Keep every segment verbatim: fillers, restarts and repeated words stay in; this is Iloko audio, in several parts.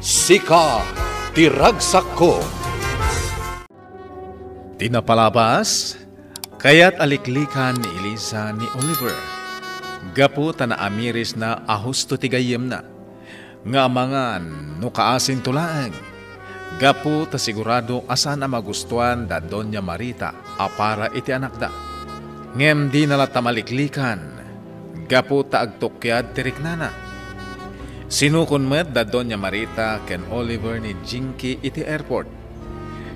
Sika ti ragsakko. Ti napalabas, kayat a liklikan ni Elisa ni Oliver. Gapu ta naamirisna a husto ti gayyemna, nga amangan no kaasinto laeng. Gapu ta sigurado a saan a magustuan da Doña Marita a para iti anakda. Ngem dina latta maliklikan, gapu ta agtukkiad ti riknana. Sinukon met da Doña Marita ken Oliver ni Jinky iti airport.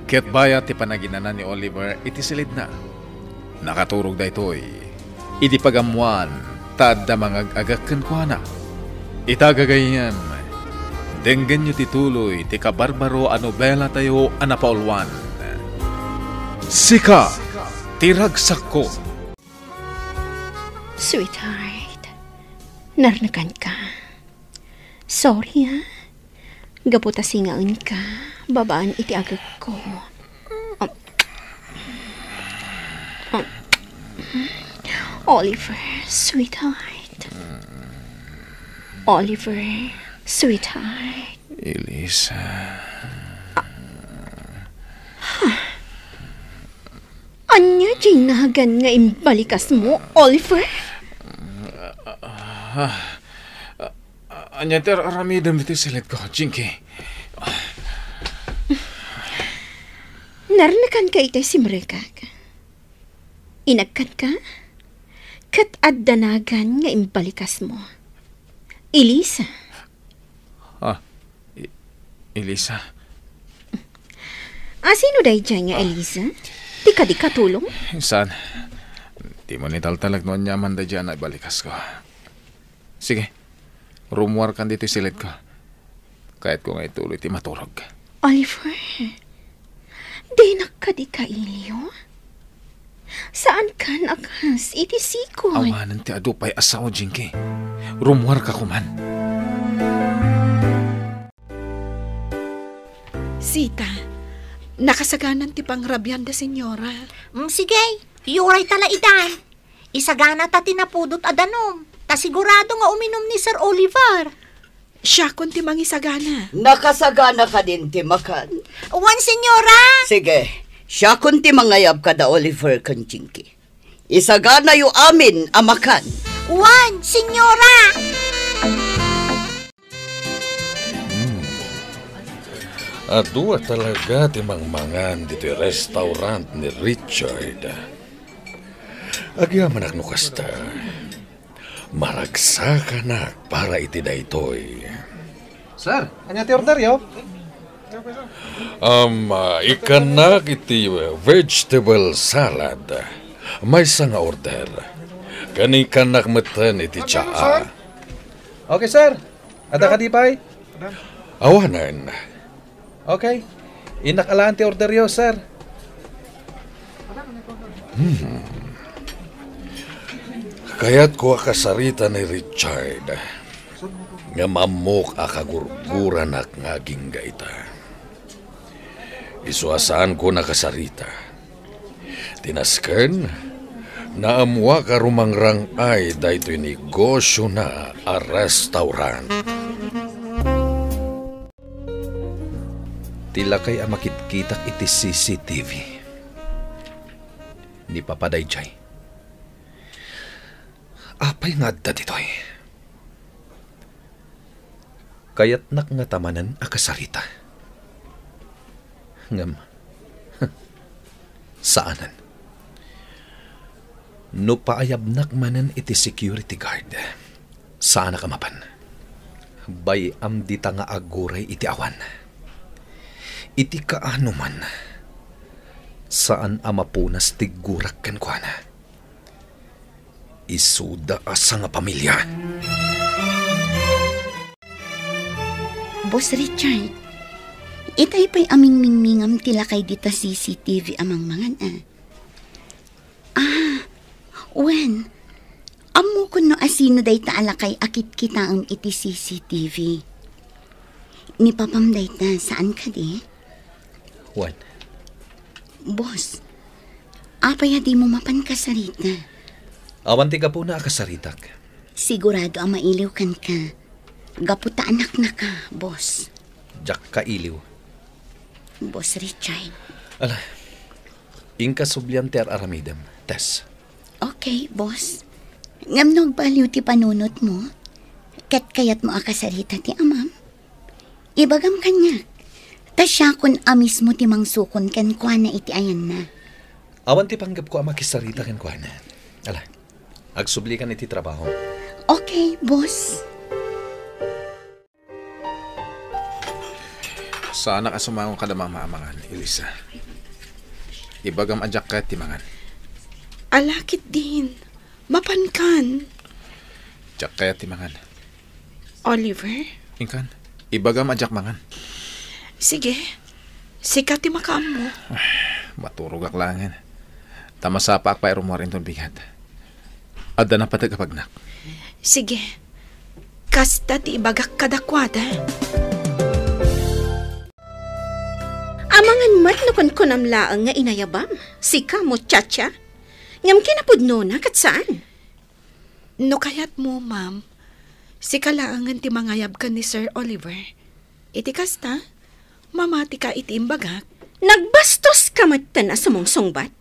Ket bayat ti panaginana ni Oliver iti silidna. Nakaturog daytoy idi pagammoan ta adda mangag-agak kenkuana. Ita gagayyem, denggenyo ti tuloy ti kabarbaro a nobelatayo a napauluan. Sika ti ragsakko. Sweetheart, narnakan ka. Sorry, ah. Gapu ta singaen ka, babaan iti agekko. Um, um, Oliver, sweetheart. Oliver, sweetheart. Elisa. Ania diay nagan nga imbalikasmo, Oliver? Ah, ania ti ar-aramidem iti silidko, Jinky? Narnakan ka iti simrekak. Inagkan ka? Ket adda nagan nga imbalikasmo. Elisa. Ah, I-, Elisa. A, sino daydiay nga Elisa? Ti kadi katulong? Saan? Dimo ni taltalek no aniaman daydiay a nabalikasko. Sige, rummuarkan ditoy silidko. Kayatko nga ituloy ti maturog. Oliver, dinak kadi kailiw? Saankan a kas iti sikoy? Awanen ti adu pay a sao, Jinky. Rummuarka koman. Sita, nakasaganan ti pangrabian da Senyora. Mm, sige, uray ta la idan. Isagana ta ti napudot a danum, ta sigurado nga uminum ni Sir Oliver. Siakon ti mangisagana. Nakasagana kadin ti makan? Wen, Senyora. Sige, siakon ti mangayab kada Oliver ken Jinky. Isaganayo amin a makan. Wen, Senyora. Hmm. Adu a talaga ti mangmangan ditoy restaurant ni Richard. Agyamanak no kasta. Maragsakanak para iti daytoy. Sir, ania ti orderyo? Um, ah, ikkannak iti vegetable salad. Maysa nga order. Ken ikkannak metten iti tsaa. Okay, sir. Adda kadi pay? Awanen. Okay. Innak alaen ti orderyo, sir. Hmm. Kayatko a kasarita ni Richard. Ngem ammok a kagurguranak nga agingga ita. Isu a saanko nakasarita. Ti nasken, naammoak a rumangrang-ay daytoy negosiona a restaurant. Ti lakay a makitkitak iti C C T V ni Papa daydiay. Apay nga adda ditoy? Kayatnak ngata manen a kasarita. Ngem, saanen. No paayabnak manen iti security guard, saanak a mapan. Bay-am dita nga aguray iti awan. Iti kaanoman, saan a mapunas ti gurak kenkuana. Isuda a sangapamilia. Boss Richard, itay pay a mingmingmingam ti lakay dita C C T V a mangmangan, a. Ah, wen, ammokon no asino dayta a lakay a kitkitaem iti C C T V. Ni papam dayta, saan kadi? Wen. Boss, apay a dimo mapan kasarita? Awan ti gapuna a kasaritak. Sigurado a mailiw kenka. Gapu ta anakna ka, boss. Diak kailiw. Boss Richard. Ala, inka sublian ti ar-aramidem, Tess. Okay, boss. Ngem no agbaliw ti panunotmo, ket kayatmo a kasarita ti amam, ibagam kaniak. Ta siakon a mismo ti mangsukon kenkuana iti ayanna. Awan ti panggepko a makisarita kenkuana. Ala, agsublikan iti trabaho. Okay, boss. Saanak a sumango kada mama a mangan, Elisa. Ibagam a diak kayat ti mangan. Ala ketdin, mapankan. Diak kayat ti mangan. Oliver? Inkan, ibagam a diak mangan. Sige, sika ti makaammo. Maturogak laengen. Ta masapaak pay rummuar inton bigat. Adda napateg a pagnak. Sige. Kasta ti ibagak kadakuada. Amangan met no kunkunam laeng nga inayabam, sika, muchacha. Ngem kinapudnona ket saan. No kayatmo, ma'am, sika laengen ti mangayab ken ni Sir Oliver. Iti kasta, mamatika iti imbagak. Nagbastoska metten a sumungsungbat?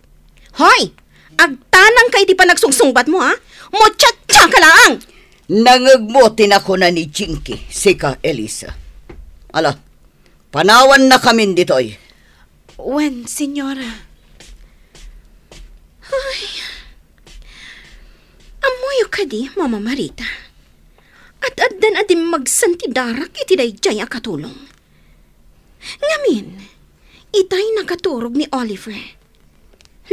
Hoy! Agtanangka iti panagsungsungbatmo, ha? Muchacha ka laeng! Nangngegmo ti nakuna ni Jinky, sika, Elisa. Ala, panawannakamin ditoy. Wen, senyora. Ay. Ammoyo kadi, Mama Marita? Ad-addan a dimmagsen ti darak iti daydiay a katulong. Ngamin, itay nakaturog ni Oliver.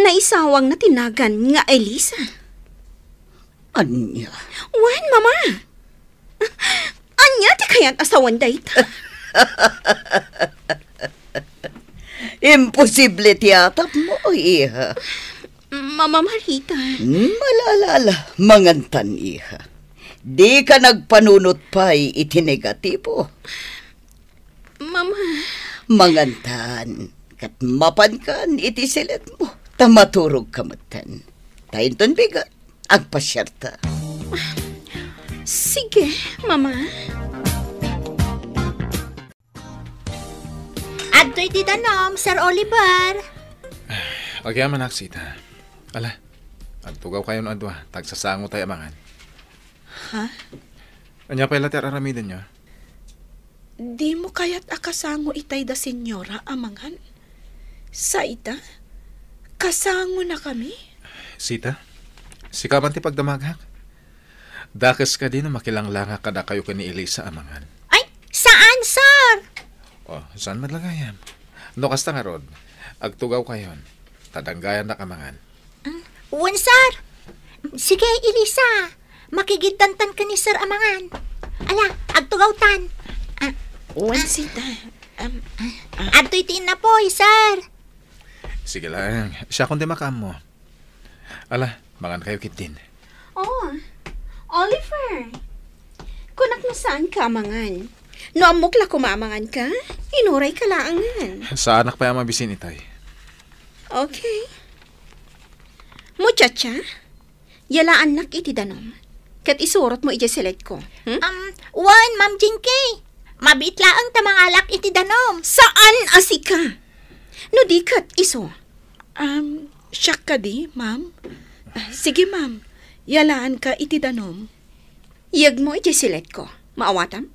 Naisawangna ti nagan nga Elisa. Ania? Wen, Mama. Ania ti kayat a sawen dayta? Imposible ti atapmo, iha. Mama Marita. Hmm, ala, ala, ala. Mangantan, iha. Dika nagpanunot pay iti negatibo. Mama. Mangantan, ket mapankan iti siletmo, ta maturogka metten. Ta inton bigat, agpasiarta. Sige, Mama. Adtoy ti danom, Sir Oliver. Agyamanak, Sita. Ala, agtugawkayon a dua, ta agsasangotay a mangan. Ha? Ania pay la ti ar-aramidenyo? Dimo kayat a kasango itay da senyora a mangan? Sa ita, kasangonakami? Sita, sika man ti pagdamagak. Dakes kadi no makilanglangak kadakayo ken ni Elisa a mangan. Ay, saan, sir! Oh, saan met la gayam? No kasta ngarud, agtugawkayon, ta danggayandak a mangan. Ah, wen, sir. Sige, Elisa. Makigiddantan ken ni Sir a mangan. Ala, agtugawtan. Ah, wen, ah, Sita. Um, ah, adtoy ti innapoy, sir. Sige lang. Siakon ti makaammo. Ala, mangankayo ketdin. Oh, Oliver. Kunak no saanka a mangan. No ammok la koma a manganka, inurayka laengen. Saanak pay a mabisin itay. Okay. Muchacha, yalaannak iti danum. Ket isurotmo idiay seletko. Hmm? Um, wen, Ma'am Jinky. Mabiit laeng ta mangalak iti danum. Saan a sika? No di ket isu. Um, siak kadi, ma'am? Ah, sige, ma'am. Yalaanka iti danum. Yegmo idiay seletko. Maawatam?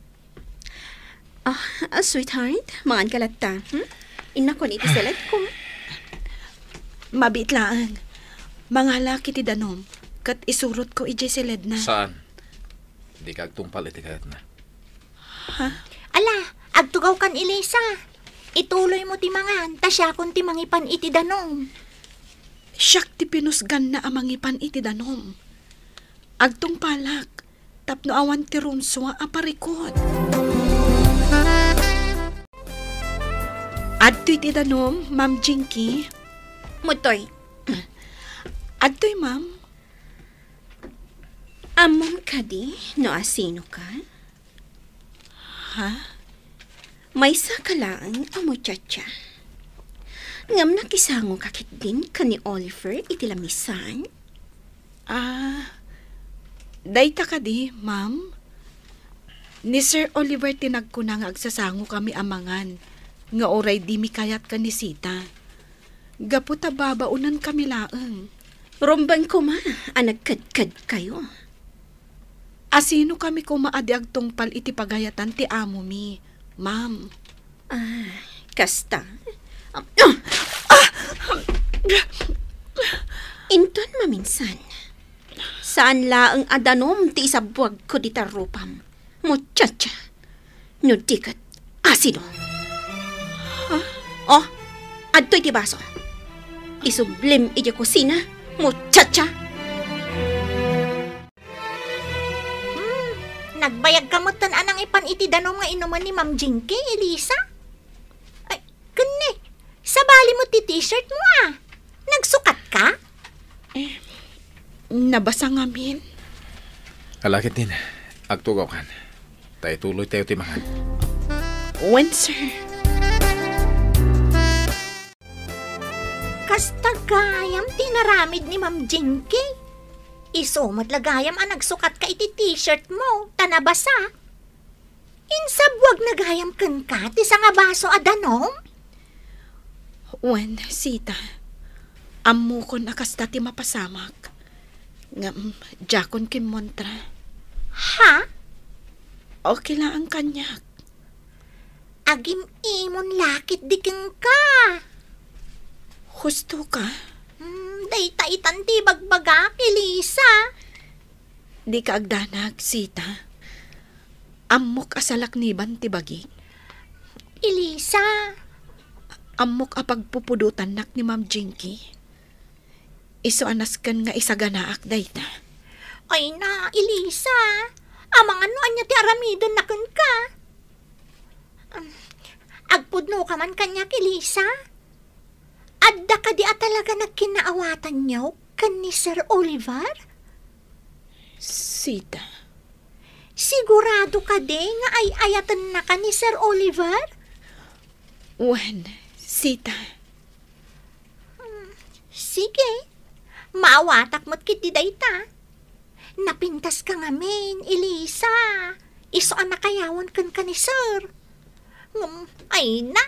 Ah, ah, sweetheart, manganka latta, hmm? Innakon iti seletko. Mabiit laeng. Mangalak iti danum, ket isurotko idiay seledna. Saan? Dika agtungpal iti kayatna. Ha? Ala, agtugawkan, Elisa. Ituloymo ti mangan, ta siakon ti mangipan iti danum. Siak ti pinusganna a mangipan iti danum. Agtungpalak, tapno awan ti rumsua a parikut. Adtoy ti danum, Ma'am Jinky. Mutoy. Adtoy, ma'am. Ammom kadi no asino ka? Ha? Maysa ka laeng a muchacha. Ngem nakisango ka ketdin ken ni Oliver iti lamisan? Ah, dayta kadi, ma'am? Ni Sir Oliver ti nagkuna nga agsasangokami a mangan, nga uray dimi kayat ken ni Sita. Gapu ta babaonenkami laeng. Rumbeng koma a nagkedkedkayo. Asinokami koma a di agtungpal iti pagayatan ti amomi, ma'am? Ah, kasta? Ah, ah! Inton maminsan, saan laeng a danom ti isabbuagko dita rupam. Muchacha. No di ket, asino? Oh, adtoy ti baso. Isublim iti kusina, muchacha. Hmm, nagbayag ka metten a nangipan iti danum nga inumen ni Ma'am Jinky, Elisa? Ay, ken ni, sabali mo ti t-shirt mo, ah. Nagsukat ka? Eh, nabasa ngamin. Ala ketdin, agtugawkan. Ta ituloytayo ti mangan. Wen, sir. Kasta gayam ti inaramid ni Ma'am Jinky. Isu met la gayam a nagsukat ka iti t-shirt mo, ta nabasa. Insabbuagna gayam kenka ti sangabaso a danum? Wen, Sita. Ammokon a kasta ti mapasamak. Ngem, diakon kimmontra. Ha? Okay laeng kaniak. Agim-imon la ketdi kenka. Husto ka? Hmm, dayta itan ti ibagbagak, Elisa. Dika agdanag, Sita. Ammok a salakniban ti bagik. Elisa. Ammok a pagpupudotannak ni Ma'am Jinky. Isu a nasken nga isaganaak dayta. Ay na, Elisa. Amangan no ania ti aramidenna kenka. Um, agpudno ka man kaniak, Elisa? Adda kadi a talaga nagkinnaawatanyo ken ni Sir Oliver? Sita. Sigurado kadi nga ay-ayatennaka ni Sir Oliver? Wen, Sita. Hmm, sige. Maawatak met ketdi dayta. Napintaska ngamin, Elisa. Isu a nakayawan kenka ni Sir. Ngem, ay na.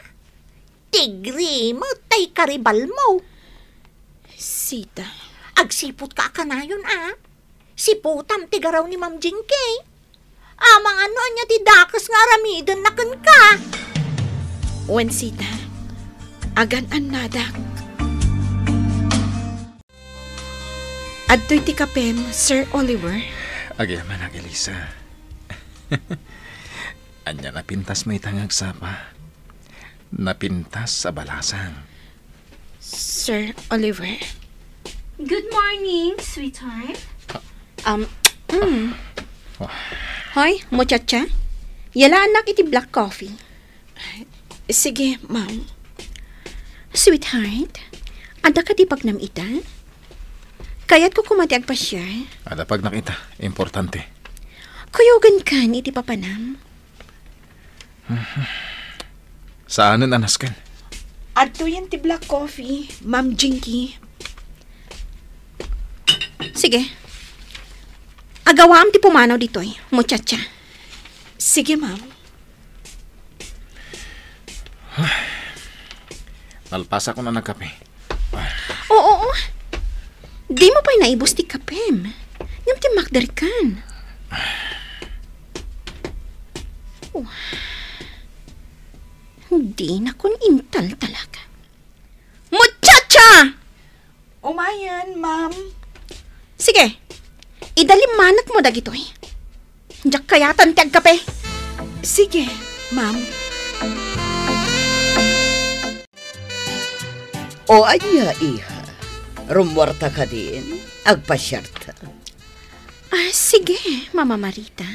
Tigri met tay karibalmo. Sita. Agsiputka a kanayon, a. Siputam ti garaw ni Ma'am Jinky. Amangan no ania ti dakes nga aramidenna kenka. Wen, Sita, agan-annadak. Adtoy ti kapem, Sir Oliver. Agyamanak, Elisa. Ania napintasmo ita nga agsapa? Napintas a balasang. Sir Oliver? Good morning, sweetheart. Um, mm. Oh. Hoy, muchacha. Yalaannak iti black coffee. Sige, ma'am. Sweetheart, adda kadi pagnam ita? Kayatko koma ti agpasiar. Adda pagnak ita. Importante. Kuyogan kan iti papanam. Saanen a nasken. Adtoyen ti black coffee, Ma'am Jinky. Sige. Agawaam ti pumanaw ditoy, muchacha. Sige, ma'am. Nalpasak a nagkape. Oo, oo. Dimo pay naibus ti kapem. Ngem timmakder kan. Oh. Dinakon intaltalak. Muchacha! Umayen, ma'am. Sige. Idalimanekmo dagitoy. Diak kayatan ti agkape. Sige, ma'am. O ania, iha? Rummuarta kadin? Agpasiarta. Ah, sige, Mama Marita.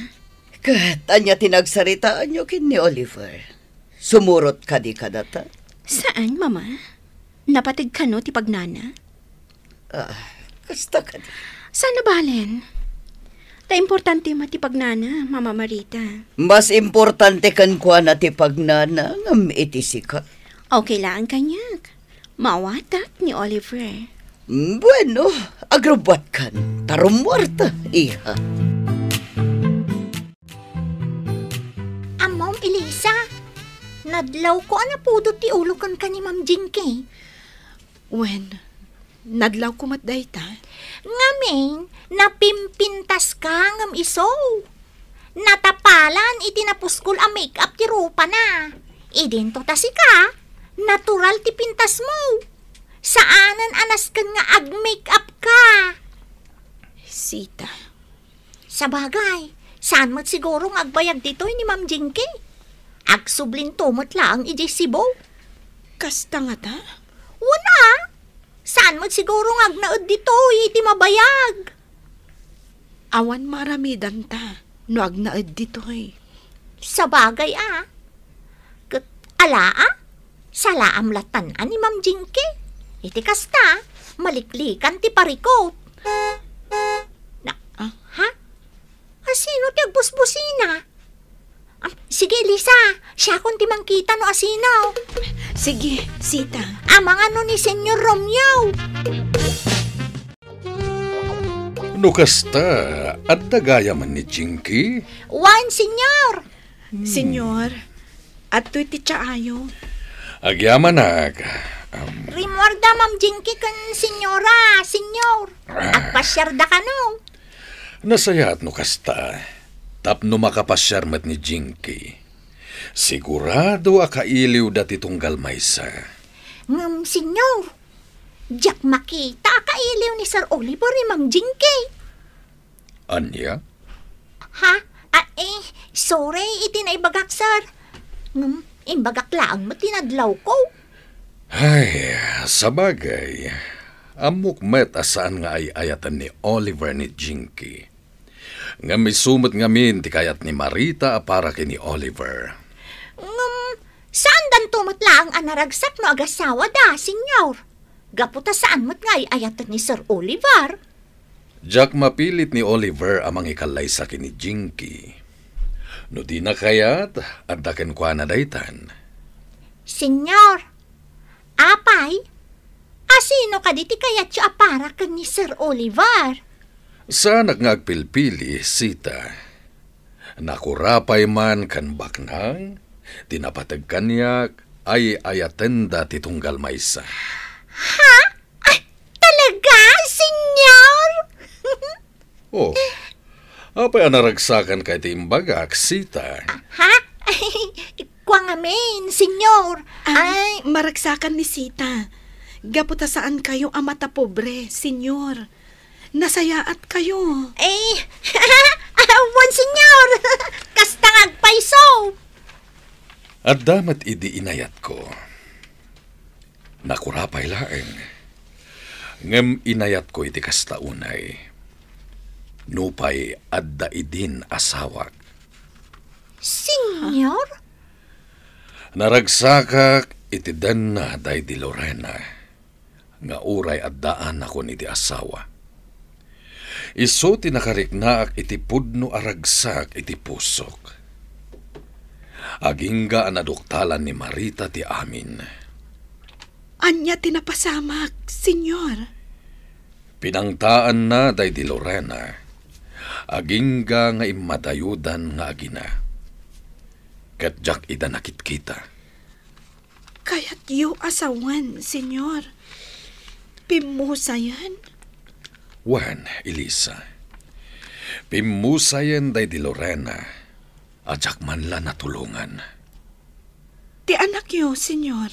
Ket ania ti nagsaritaanyo ken ni Oliver? Sumurot kadi kadata? Saan, Mama. Napateg kano ti pagnana? Ah, kasta kadi. Saan a balen? Ta importante met ti pagnana, Mama Marita. Mas importante kenkuana ti pagnana ngem iti sika. Okay laeng kaniak. Maawatak ni Oliver. Mm, bueno, agrubbuatkan. Ta rummuarta, iha. Adlawko a napudot ti ulo kenka ni Ma'am Jinky. Wen, nadlawko met dayta. Ngamin, napimpintaska ngem isu. Natapalan iti napuskol a make-up ti rupana. Idinto ta sika, natural ti pintasmo. Saanen a nasken nga ag-make-up ka. Sita. Sabagay, saan met siguro nga agbayag ditoy ni Ma'am Jinky? Agsublinto met laeng idiay Cebu. Kasta ngata? Wen a, saan met siguro nga agnaed ditoy iti mabayag? Awan maaramidanta no agnaed ditoy. Sabagay a. Ket ala a, salaam latan a ni Ma'am Jinky. Iti kasta, maliklikan ti parikut. Na, ah, ha? Asino ti agbusbusina? Ah, sige, Lisa, siakon ti mangkita no asino. Sige, Sita. Amangan no ni Senyor Romeo. No kasta, adda gayam ni Jinky? Wen, Senyor. Hmm. Senyor, adtoy ti tsaayo. Agyamanak, um, Rimmuarda, Ma'am Jinky ken Senyora, Senyor. Ah. Agpasiarda kano. Nasayaat no kasta, tapno makapasiar met ni Jinky. Sigurado a kailiwda ti tunggal maysa. Ngem, Senyor, diak makita a kailiw ni Sir Oliver ni Ma'am Jinky. Ania? Ha? Ah, eh, sorry iti naibagak, sir. Ngem, imbagak laeng met ti nadlawko. Ay, sabagay, ammok met a saan nga ay-ayaten ni Oliver ni Jinky. Ngem isu met ngamin ti kayat ni Marita a para ken ni Oliver. Ngem, saandanto met laeng a naragsak no agasawada, Senyor? Gapu ta saan met nga ay-ayaten ni Sir Oliver. Diak mapilit ni Oliver a mangikallaysa ken ni Jinky. No dina kayat, adda kenkuana daytan. Senyor, apay, asino kadi ti kayatyo a para ken ni Sir Oliver? Saanak nga agpilpili, Sita. Nakurapay man ken baknang, ti napateg kaniak, ay-ayatenda ti tunggal maysa. Ha? Ay, talaga, Senyor? Oh, apay a naragsakanka iti imbagak, Sita? Ha? Kua ngamin, Senyor. Ay, ay, maragsakan ni Sita. Gapu ta saankayo a matapobre, Senyor. Nasayaatkayo. Eh, awan, Senyor. Kasta nga agpayso. Adda met idi inayatko. Nakurapay laeng. Ngem inayatko iti kasta unay. Nupay adda idin asawak. Senyor? Naragsakak iti denna daydi Lorena. Nga uray addaanakon iti asawa. Isu ti nakariknaak iti pudno a ragsak iti pusok. Agingga a naduktalan ni Marita ti amin. Ania ti napasamak, Senyor? Pinangtaanna daydi Lorena. Agingga nga immadayodan nga agina. Ket diak ida nakitkita. Kayatyo a sawen, Senyor. Pimmusayen? Wen, Elisa. Pimmusayen daydi Lorena a diak man la natulongan. Ti anakyo, Senyor.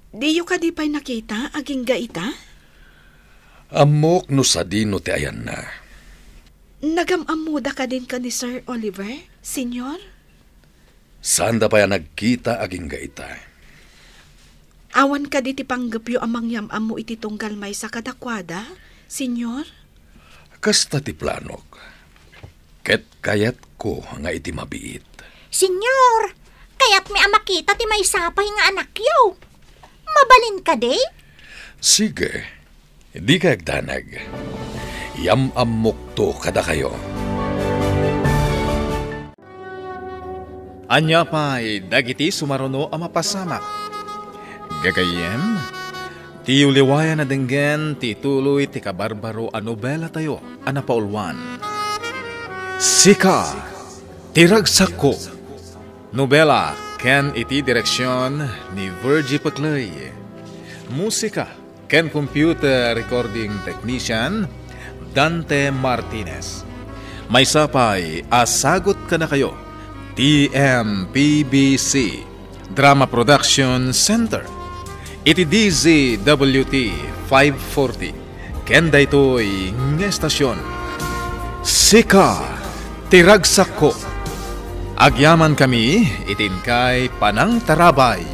Diyo kadi pay nakita agingga ita? Ammok no sadino ti ayanna. Nagam-ammoda kadin ken ni Sir Oliver, Senyor? Saanda pay a nagkita agingga ita. Awan kadi ti panggepyo a mangyam-ammo iti tunggal maysa kadakuada, Senyor? Kasta ti planok. Ket kayatko nga iti mabiit. Senyor, kayatmi a makita ti maysa pay nga anakyo. Mabalin kadi? Sige. Dika agdanag. Yam-ammokto kadakayo. Ania pay dagiti sumaruno a mapasamak? Gagayyem, ti uliwayan a denggen ti ituloy ti kabarbaro a nobelatayo a napauluan, Sika ti Ragsakko. Nobela ken iti direksion ni Virgie Pecley. Musika ken computer recording technician, Dante Martinez. Maysa pay a sagut kadakayo ti M P B C Drama Production Center iti D Z W T five forty ken daytoy nga estasion. Sika ti ragsakko. Agyaman kami iti inkay panangtarabay.